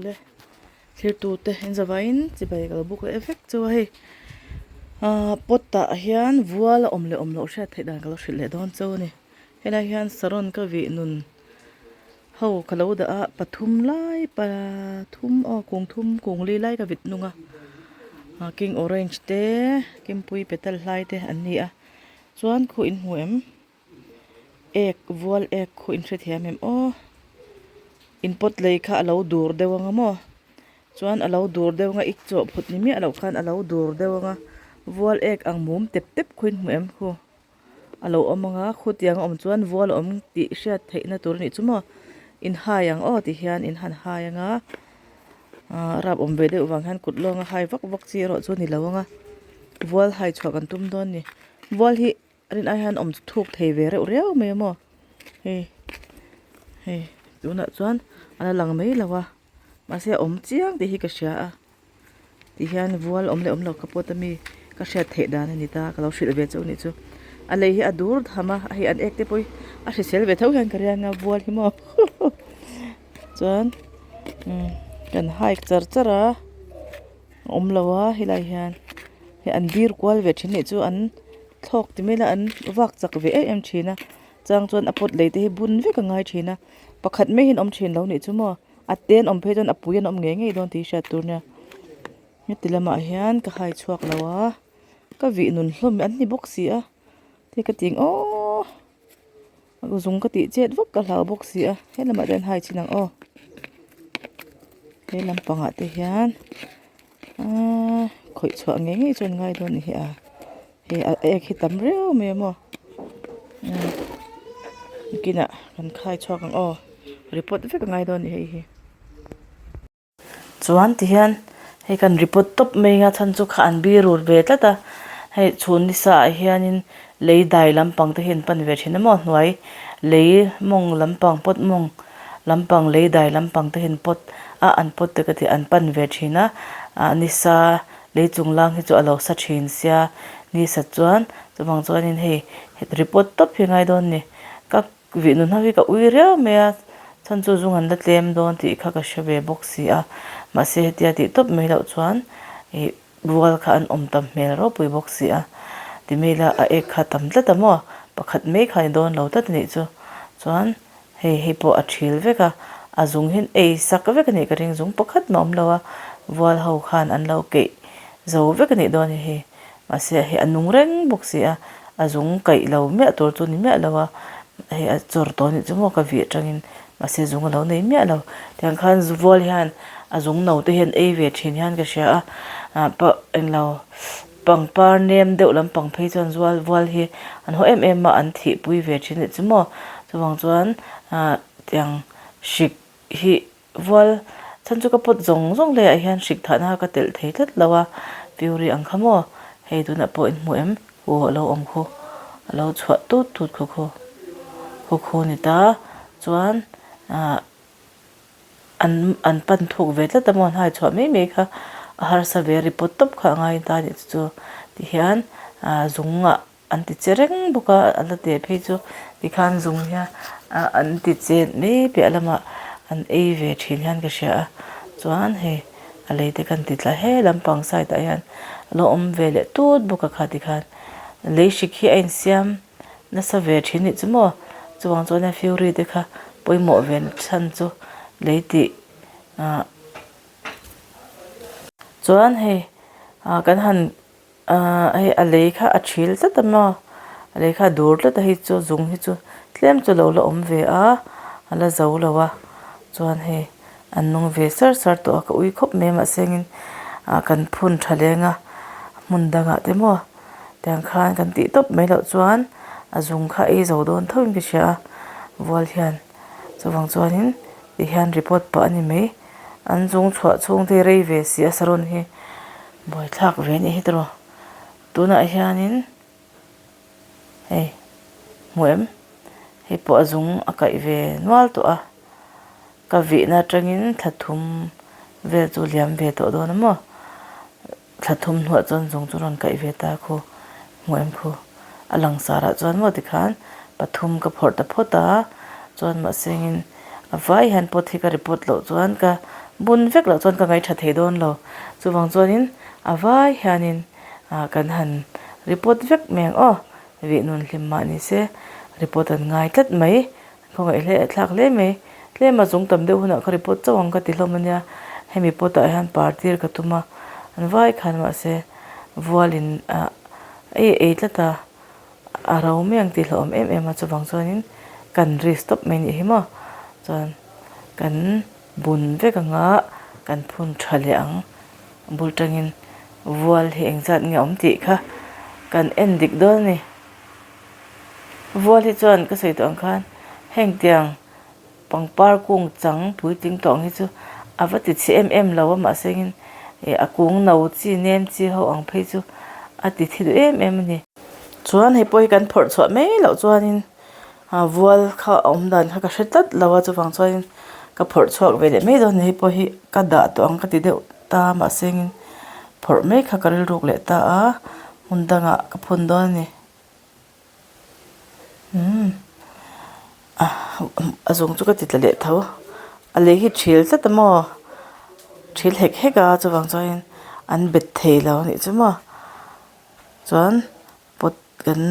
Awle thlir tute in zavaiin chibai ka lo buk leh vek chu a hei ahh pot ah hian vual a awm leh awm loh hriat theih dan ka lo hrilh leh dawn chauh a ni helai hian saron ka vih nun ho ka lo dah a pathum lai pathum aw kung thum kung li lai ka vit nung a ah king orange te kimpui petal hlai te an ni a chuan khu in hmu em. Ek vual ek khu in hrethiam em aw in pot lei kha a lo dur deuh ang a maw chuan a lo dur deuh ang a ik chawh phut ni miah loh khan a lo dur deuh ang a vual ek ang mum tep tep khu in hmu em khu a lo awm ang a khutiang a awm chuan vual a awm tih hriat theih na tur a nih chu maw in hai ang aw ti hian in han hai ang a ah rap awm ve deuh vang hian kut lawnga hai vak vak chi erawh chu a ni lo ang a vual hai chhuah kan tum dawn a ni vual hi. Rin ai hian awm thuk thei ve reuh riau mai a maw hei hei tunah chuan a la lang mai lo a mahse a awm chiang tih hi ka hria a ti hian vual awm leh awm lo ka pawt ami ka hriat theih dan a ni ta ka lo hrilh ve chauh a nih chu a lei hi a dur tham a hei an ek te pawh hi a hrisel ve tho hian ka riang a vual hi maw chuan umm kan hike char char a. A awm lo a helai hian hei an bir kual ve thin nih chu an thlawk ti mai ila an vak chak ve em em thin a chang chuan a pawt lei te hi bun vek a ngai thin a pakhat mai hian a awm thin lo nih chu maw a te an awm phei chuan a pui an awm ngei ngei dawn tih hi hriat tur nia heti lamah hian ka hai chhuak lo a ka vih nun hlawm an ni bawk si a te ka ti ang aww. Zung ka tih chet vak ka hlau bawk si a he lamah te hian hai chin ang aw he lampangah te hian ahh khawih chhuah ngei ngei chuan ngai dawn a ni hi a hei a ek hi tam riau mai a maw nakinah kan khai chhuak ang aw report vek a ngai dawn a ni hei hi. Chuan tihian hei kan report tawp mai anga chhan chu kha an bir rut ve tlat a hei chhun nisa ah hianin lei dai lampang te hi an pan ve thin a maw hnuai lei mawng lampang pawt mawng lampang lei dai lampang te hi an pawt a an pawt te ka ti an pan ve thin a ah nisa lei chung lang hi chu a lo sa thin sia ni sat chuan chuvang chuanin hei report tawp hi a ngai dawn a ni ka. Vih nun ho hi ka ui riau mai a, chhan chu zung an la tlem dawn tih kha ka hre ve bawk si a, mahse hetia tih tawp mai loh chuan ih rual kha an awm tam hmel ropui bawk si a, ti mai ila a ek kha tam tlat a maw, pakhat mai kha ni dawn lo tlat a nih chu, chuan hei hei pawh a thil vek a, a zung hian ei sak vek a nih ka ring zung pakhat mah awm lo a, vual ho khan an lo keih zo vek a nih dawn hi hei. Mahse hei a nung reng bawk si a, a zung kaih lo miah tur chu ni miah lo a, hei a chawr tawh anih chu maw ka vih atangin mahse zung a lo nei miah lo. Tiang khan zuvual hian a zung no te hian ei ve thin hian ka hria a, ah pah englo pangpar nem deuh lampang phei chuan zual vual hi an haw em em a an thihpui ve thin anih chu maw chuvang chuan ah tiang hrik hi. Vual chhan chu ka pawt zawng zawng leiah hian hrik thahna ka telh thei tlat lo a, Fury ang kha maw hei tunah pawh in hmu em? Hu a lo awm khu a lo chhuah tut tut khu khu khu khu ni ta chuan ah an an pan thuk ve tlat a maw an hai chhuah mai mai kha a harsa ve ri pawt tawp kha a ngai ta a nih chu chu tihian ah zungah. An ti che reng bawk a a la teh phei chu tikhan zung hian ah an ti chet mai piah lamah an ei ve thin hian ka hria a chuan hei a lei te khan ti tla he lampang side ah hian a lo awm ve leh tut bawk a kha tikhan lei hrik hi a insiam nasa ve thin anih chu maw chuvang chuan a fury te kha pawimawh ve na chhan chu lei tih ah chuan hei ah kan han. Ahh hei a lei kha a thil tlat a maw a lei kha a dur tlat a hei chu zung hi chu tlem chu lo la awm ve a a la zo lo a chuan hei an nung ve sar sar tawh a ka ui khawp mai a mahse engin ah kan phun tha leng a hmun dangah te maw tiang khan kan tih tawp mai loh chuan a zung kha ei zo dawn tho in ka hria a vual hian chuvang chuanin tihian report pah a ni mai an zung chhuah chhung te hi rei ve si a saron hi. Buaithlak ve anih hi tawh tunah hianin hei hmu em hei pawh a zung a kaih ve nual tawh a ka vihna atangin thla thum vel chu liam ve tawh dawn a maw thla thum hnuah chuan zung chu rawn kaih ve ta khu hmu em khu a langsar ah chuan maw tikhan pathum ka phawrh ta phawt a chuan mahse engin a vai hian pot hi ka report loh chuan ka. Bun vek loh chuan ka ngaih tha thei dawn lo. Chuvang chuanin a vai hianin ah kan han report vek mai ang aw. Vih nun hlim mah ni se report an ngai tlat mai. Khawngaih hle thlak hle mai. Tlem a zung tam deuh hunah ka report chauh ang ka ti hlawm ania. Hemi pot ah hian par tir ka tum a, an vai khan mahse vualin ah ei ei tlat a, a ro mai ang tih hlauhawm em em a chuvang chuanin kan risk tawp mai nih hi maw. Chuan kan bun vek anga kan phun tha leh ang bul tangin vual hi engzat nge awm tih kha kan en dik dawn a ni. Vual hi chuan ka sawi tawh ang khan heng tiang pangpar kung chang puitling tawh ang hi chu a va ti chhe em em lo a mahse engin ih a kung no chi nem chi ho ang phei chu a ti thi duh em em a ni. Chuan hei pawh hi kan phawrh chhuah mai loh chuanin ah vual kha a awm dan kha ka hre tlat lo a chuvang chuanin ka phawrh chhuak ve leh mai dawn a ni hei pawh hi ka dah tawh ang ka ti deuh ta mahse engin phawrh mai kha ka rilruk leh ta a hmun dangah ka phun dawn a ni. Umm a zawng chu ka ti tla leh tho a lei hi thil tlat a maw thil hek hek a chuvang chuanin an bet thei lo a nih chu maw chuan pot kan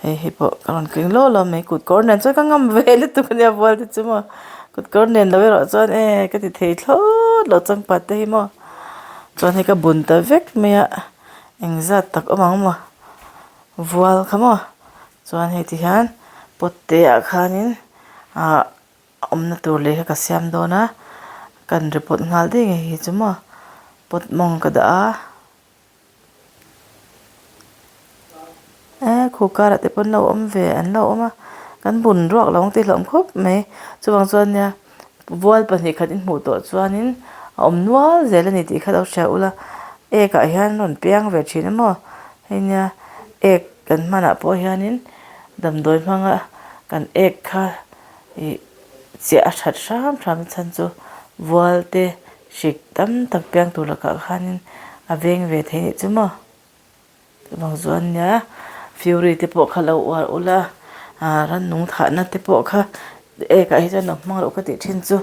hei hei pawh ka rawn keng lawk lawk mai kut kawr nen chuan ka ngam ve lutuk a nia bual te chu maw kut kawr nen lo erawh chuan e ka ti thei thlawt lo changpat te hi maw chuan hei ka bun ta vek mai a engzat tak awm ang maw. Vual kha maw chuan hei ti hian pot te ah khanin ahh a awmna tur lei kha ka siam dawn a kan report nghal daih nge hi chu maw pot mawng ka dah a eh khu karah te pawh an lo awm ve an lo awm a kan bun ruak lo ang tih hlauhawm khawp mai chuvang chuan nia Vual pahnih khat in hmuh tawh chuanin a awm nual zel a ni tih kha lo hria ula ek ah hian rawn piang ve thin a maw hei nia ek kan hmanah pawh hianin damdawi hmanga kan ek kha ih chiah a that hram hram a chhan chu vual te hrik tam tak piang tur lakah khanin a veng ve thei anih chu maw. Chuvang chuan nia fury te pawh kha lo uar ula ah rannung thahna te pawh kha ek ah hi chuan lo hmang loh ka tih thin chu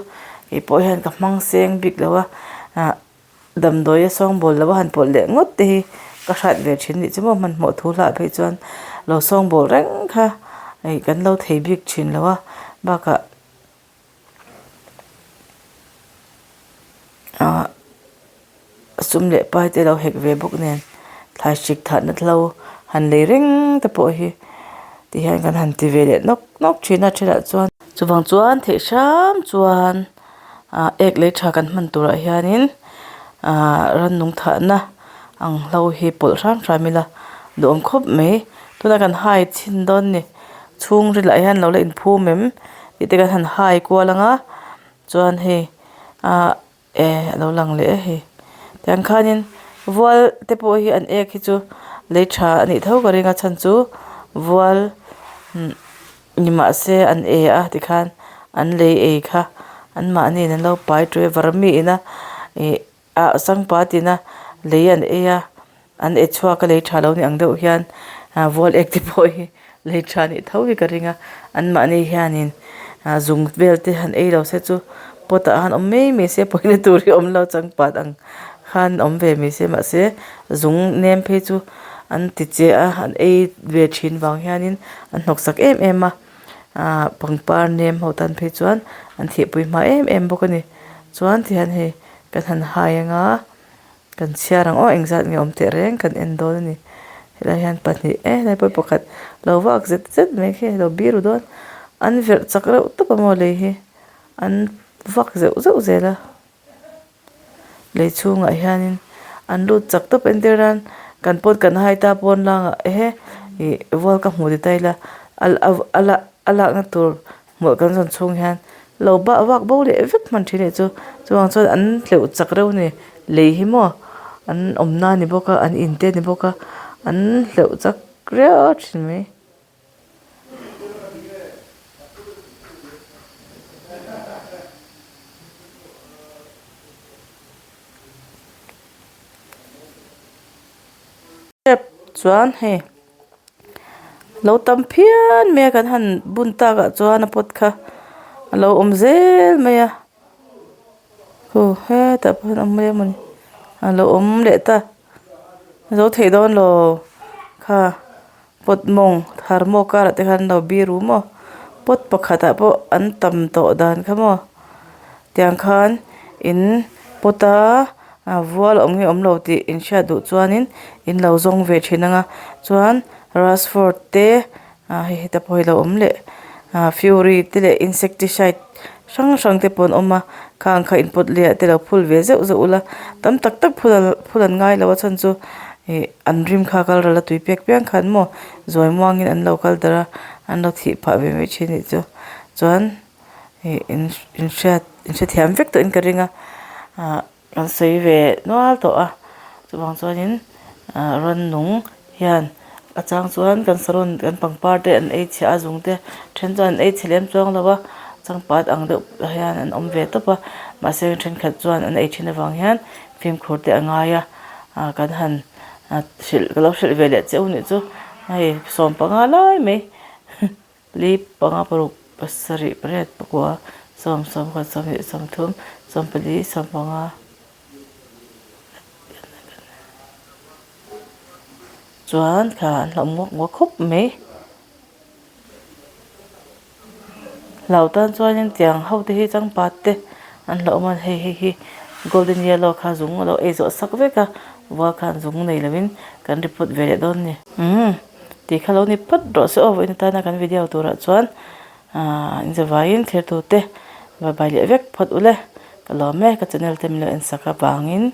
kei pawh hian ka hmang seng bik lo a ah damdawi a sawngbawl lo a han pawlh leh ngawt te hi ka hrat ve thin nih chu maw hmanhmawh thu hlah phei chuan lo sawngbawl reng kha ih kan lo thei bik thin lo a bakah. Ahh sum leh pai te lo hek ve bawk nen thlai hrik thahna hlo han lei reng te pawh hi ti hian kan han ti ve leh nawk nawk thin a thenah chuan chuvang chuan theih hram chuan ah ek lei tha kan hman turah hianin ah rannung thahna ang hlo hi pawlh hram hram ila duhawm khawp mai tunah kan hai chhin dawn a ni. Chhungril ah hian lo la inphum em tih te kan han hai kual ang a chuan hei ah e a lo lang leh e hei tiang khanin vual te pawh hi an ek hi chu lei tha a nih tho ka ring a chhan chu vual ni mahse an e a tikhan an lei ei kha an mahni in an lo pai tawih a var mi ina ih ah sangpa tina lei an ei a an e chhuak a lei tha lo ni ang deuh hian ah vual ek te pawh hi lei tha nih tho hi ka ring a anmahni hianin ah zung vel te han ei lo se chu pot ah han awm mai mai se pawina tur hi awm lo changpat ang khan awm ve mai se mahse zung nem phei chu an ti che a an ei ve thin vang hianin an hnawk sak em em a ah pangpar nem ho tan phei chuan an thihpui hma em em bawk a ni chuan tihian hei kan han hai anga kan chhiar ang aw engzat nge awm teh reng kan en dawn a ni helai hian pahnih e helai pawh hi pakhat lo vak zet zet mai khi a lo biru dawn an verh chak reuh tawp a maw lei hi an vak zeuh zeuh zel a lei chhungah hianin an lut chak tawp entir nan kan pawt kan hai ta pawn langah ehe ih vual ka hmu ti ta ila a la a lakna tur. Hmuh kan zawn chhung hian lo bah vak bo leh vek hman thin anih chu chuvang chuan an tleuh chak reuh a ni lei hi maw an awmna a ni bawk a an in te a ni bawk a an hleuh chak riau thin mai. Chuan hei lo tam phian mai a kan han bun takah chuan a pot kha a lo awm zel mai a. Khu hetah pawh hian a awm mai emawni a lo awm leh ta zo thei dawn lo kha pot mawng tharmaw karah te khan an lo biru maw pot pakhatah pawh an tam tawh dan kha maw tiang khan in pot a a vual a awm nge awm lo tih in hriat duh chuanin in lo zawng ve thin ang a chuan rashford te ah hei heta pawh hi a lo awm leh ah fury te leh insecticide hrang hrang te pawh an awm a khang kha in pawt leh ah te lo phul ve zeuh zeuh ula tam tak tak phul phul an ngai lo a chhan chu ih an rim kha a kal ral a tui pek piang khan maw zawi muangin an lo kal darh a an lo thih phah ve mai thin a nih chu chuan ih in in hriat in hrethiam vek tawhin ka ring a ah. Kan sawi ve nual tawh a, chuvang chuanin ah rannung hian a chang chuan kan saron kan pangpar te an ei chhiah a zung te then chuan an ei chhe lem chuang lo a changpat ang deuh hian an awm ve tawp a mahse thenkhat chuan an ei thin avang hian fimkhur te a ngai a ah kan han hrilh ka lo hrilh ve leh chiah u nih chu hei sawmpanga lai mai. Li panga paruk pasarih pariat pakua sawm sawmkhat sawmhnih sawmthum sawmpali sawmpanga chuan kha an hlauh nguak nguak khawp mai. Hlau tan chuanin tiang ho te hi changpat te an hlauh awm a hei hei hi golden yellow kha zung a lo ei zawh sak vek a vual khan zung nei lovin kan report ve leh dawn a ni. Umm. Tih kha lo ni phawt rawh se aw vawiin atana kan video turah chuan aah in zavaiin thlir tute bye bye leh vek phawt ule ka lawm e ka channel te min lo en sak avangin.